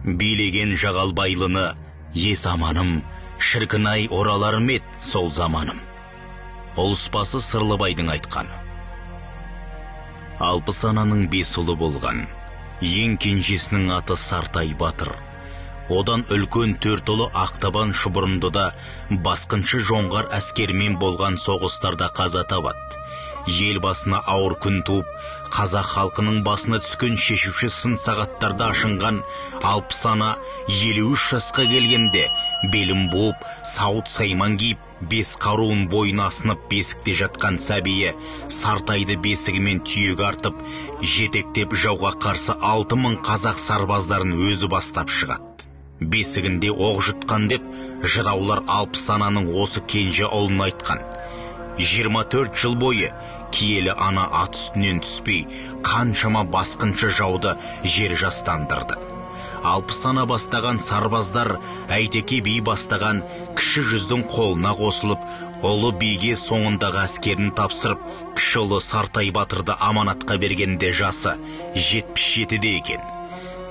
Билеген Жағалбайлыны ес аманым, шіркін-ай, оралар ма ед сол заманым. Ұлысбасы Сырлыбайдың айтқаны. 60 ананың 5 ұлы болған. Ең кенжесінің аты Сартай батыр. Одан үлкен 4 ұлы Ақтабан шұбырындыда басқыншы жоңғар әскерімен болған соғыстарда қаза табады. Ел басына ауыр күн туып, қазақ халқының басына түскен шешуші сын сағаттарда ашынған 60 ана 53 жасқа келгенде белін буып, сауыт сайман киіп, 5 қаруын бойына асынып, бесікте жатқан сәбиі Сартайды бесігімен түйеге артып, жетектеп жауға қарсы 6000 қазақ сарбаздарын өзі бастап шығады. Бесігінде оқ жұтқан деп жыраулар 60 ананың осы кенже ұлын айтқан. 24 жыл бойы киелі ана ат үстінен түспей, қаншама басқыншы жауды жер жастандырды. 60 ана бастаған сарбаздар Әйтеке би бастаған кіші жүздің қолына қосылып, ұлы биге соңындағы әскерін тапсырып, кіші ұлы Сартай батырды аманатқа бергенде жасы 77-де екен.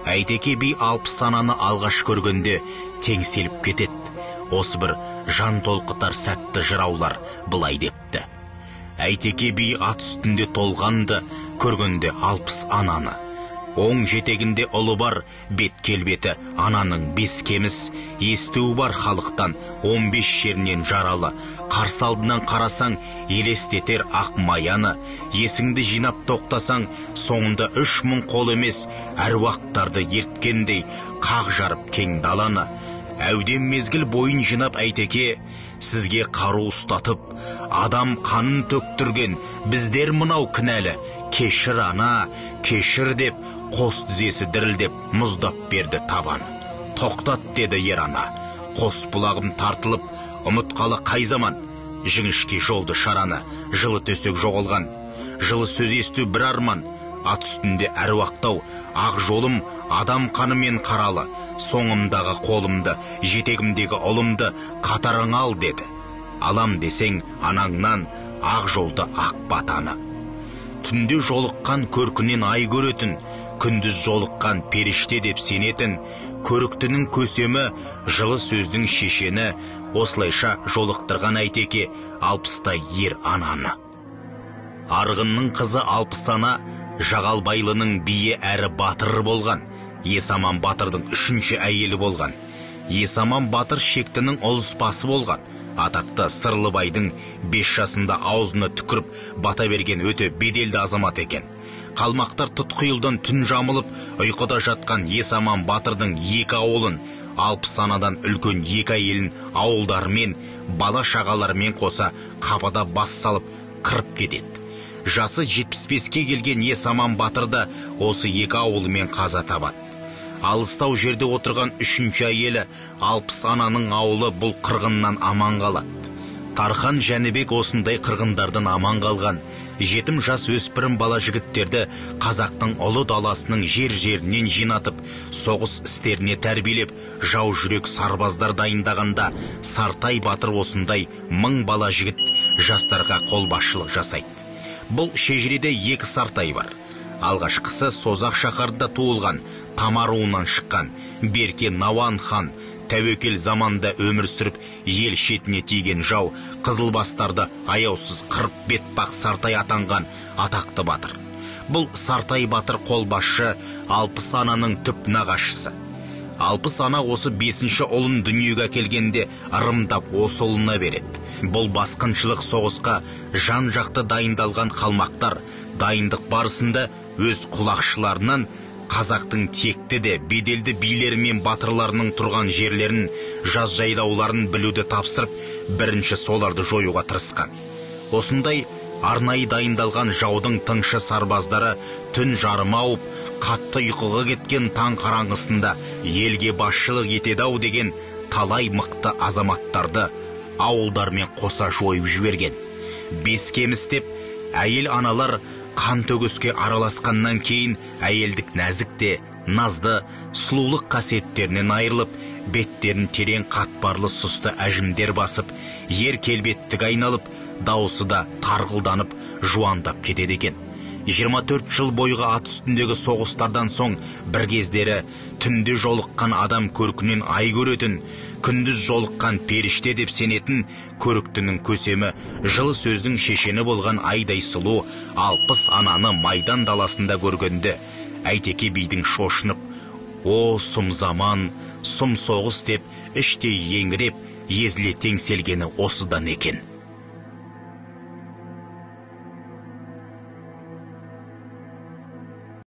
Әйтеке би 60 ананы алғаш көргенде теңселіп кетеді. Осы бір жан толқытар сәтті жыраулар былай депті. Әйтеке би ат үстінде толғанды, көргенде 60 ананы. Оң жетегінде ұлы бар, бет келбеті ананың 5 кеміс, естуі бар халықтан 15 жерінен жаралы. Қарсы алдынан қарасаң, елестетер ақ маяны, есіңді жинап тоқтасаң, соңында 3000 қол емес, әруақтарды ерткендей қақ жарып кең даланы. Әудем мезгіл бойын жинап Әйтеке, сізге қару ұстатып, адам қанын төктірген біздер мынау кінәлі, кешір ана, кешір деп, қос тізесі дірілдеп мұздап берді табан. Тоқтат деді ер ана, қос бұлағым тартылып, ұмытқалы қай заман, жіңішке жолды шараны, жылы төсек жоғалған, жылы сөз есту бір арман, ат үстінде әруақтау, ақ жолым адам қанымен қаралы, соңымдағы қолымды, жетегімдегі ұлымды қатарыңа ал деді. Алам десең анаңнан ақ жолды ақ батаны. Түнде жолыққан көркінен ай көретін, күндіз жолыққан періште деп сенетін, көріктінің көсемі, жылы сөздің шешені, осылайша жолықтырған Әйтеке 60-тай ер ананы. Арғынның қызы 60 ана Жағалбайлының биі әрі батыр болған, Есаман батырдың 3-ші әйелі болған. Есаман батыр шектінің ұлысбасы болған. Атақты Сырлыбайдың 5 жасында аузына түкіріп бата берген өте беделді азамат екен. Қалмақтар тұтқиылдан түн жамылып, ұйқыда жатқан Есаман батырдың 2 ауылын, 60 анадан үлкен 2 әйелін ауылдарымен, бала шағаларымен қоса қапада бас салып қырып кетеді. Жасы 75-ке келген Есаман батыр да осы 2 ауылымен қаза табады. Алыстау жерде отырған 3-ші әйелі 60 ананың ауылы бұл қырғыннан аман қалады. Тархан Жәнібек осындай қырғындардан аман қалған жетім жас өспірім бала жігіттерді қазақтың ұлы даласының жер-жерінен жинатып, соғыс істеріне тәрбиелеп, жау жүрек сарбаздар дайындағанда Сартай батыр осындай 1000 бала жігіт жастарға қолбасшылық жасайды. Бұл шежіреде 2 Сартай бар. Алғашқысы Созақ шаһарында туылған, Тамар руынан шыққан Берке Науан хан тәуекел заманда өмір сүріп, ел шетіне тиген жау қызылбастарды аяусыз қырып бетпақ Сартай атанған атақты батыр. Бұл Сартай батыр қолбасшы 60 ананың түп нағашысы. 60 ана осы 5-ші ұлын дүниеге әкелгенде ырымдап осы ұлына береді. Бұл басқыншылық соғысқа жан-жақты дайындалған қалмақтар дайындық барысында өз құлақшыларынан қазақтың текті де беделді билері мен батырларының тұрған жерлерін, жаз жайлауларын білуді тапсырып, бірінші соларды жоюға тырысқан. Осындай арнайы дайындалған жаудың тыңшы сарбаздары түн жарымы ауып, қатты ұйқыға кеткен таң қараңғысында елге басшылық етеді-ау деген талай мықты азаматтарды ауылдармен қоса жойып жіберген. 5 кеміс деп әйел аналар қан төгіске араласқаннан кейін әйелдік нәзік те назды сұлулық қасиеттерінен айырылып, беттерін терең қатпарлы сұсты әжімдер басып, ер келбеттік айналып, дауысы да тарғылданып, жуандап кетеді екен. 24 жыл бойғы ат үстіндегі соғыстардан соң бір кездері түнде жолыққан адам көркінен ай көретін, күндіз жолыққан періште деп сенетін көріктінің көсемі, жылы сөздің шешені болған айдай сұлу 60 ананы майдан даласында көргенде Әйтеке бидің шошынып, «О, сұм заман, сұм соғыс» деп іштей еңіреп, езіле теңселгені осыдан екен.